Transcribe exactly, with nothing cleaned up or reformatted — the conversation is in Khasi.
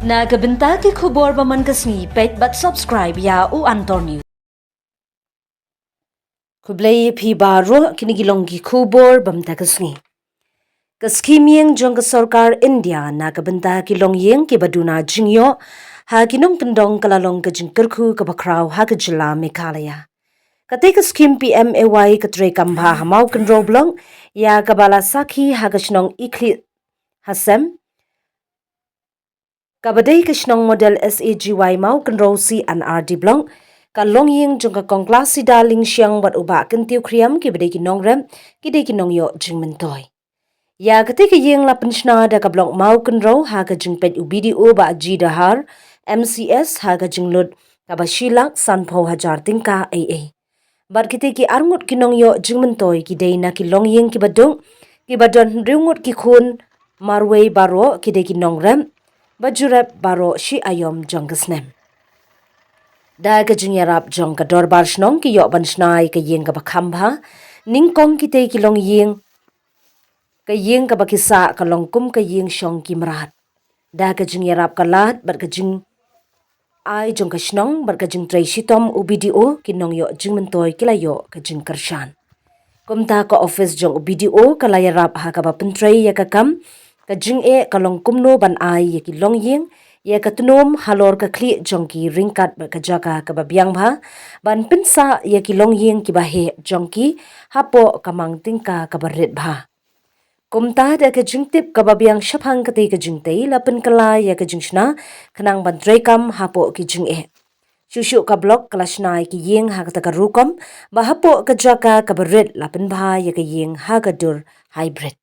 Na ka bynta ki khubor ba man ka sngi, peit bad subscribe ïa U Antor News. Khublei phi baroh, kine ki long ki khubor ba man ka sngi. Ka skhim ïing jong ka sorkar India na ka bynta ki longïing kiba duna jingïoh ha ki nongkyndong ka la long ka jingkyrkhu kaba khraw ha ka jylla Meghalaya. Kata ka skhim P M A Y ka trei kam bha ha Mawkynrew Block, ïa kaba la sakhi ha ka shnong Ikhlieh Hasem, kaba dei ka shnong model S A G Y Mawkynrew C and R D Block, ka longïing jong ka Kong Klasida Lyngsiang bad u Bah Kyntiew Khriam kiba dei ki nongrep, ki dei ki nongïoh jingmyntoi. Ïa kata ka ïing la pynshna da ka Block Mawkynrew ha ka jingpeit u B D O Bah G Dahar, M C S ha ka jinglut kaba shi lak sanphew hajar tyngka ei ei. Bad kita ki arngut ki nongïoh jingmyntoi ki dei na ki longïing kiba duk, kiba don hynriew ngut ki khun, marwei baroh ki dei ki nongrep, ba ju rep baroh shi aïom jong ka snem. Da ka jingïarap jong ka dorbar shnong ki ïoh ban shna ïa ka ïing kaba kham bha, nyngkong kita ki longïing, ka ïing kaba ki sah ka long kum ka ïing shong ki mrad. Da ka jingïarap ka lad bad ka jingai jong ka shnong bad ka jingtrei shitom u B D O, ki nongïoh jingmyntoi ki la ïoh ka jingkyrshan. Kumta ka office jong u B D O ka la ïarap ha kaba pyntrei ïa ka kam, ka jingeh ka long kumno ban ai ïa ki longïing ïa ka tnum halor ka khlieh jong ki ryngkat bad ka jaka kaba biang bha, ban pynsah ïa ki longïing kiba heh jong ki hapoh ka mang tyngka kaba rit bha. Kumta da ka jingtip kaba biang shaphang kata ka jingtei la pynkylla ïa ka jingshna khnang ban trei kam hapoh ki jingeh. Shuh shuh ka Block ka la shna ïa ki ïing ha kata ka rukom, ba hapoh ka jaka kaba rit la pynbha ïa ka ïing ha ka dur hybrid.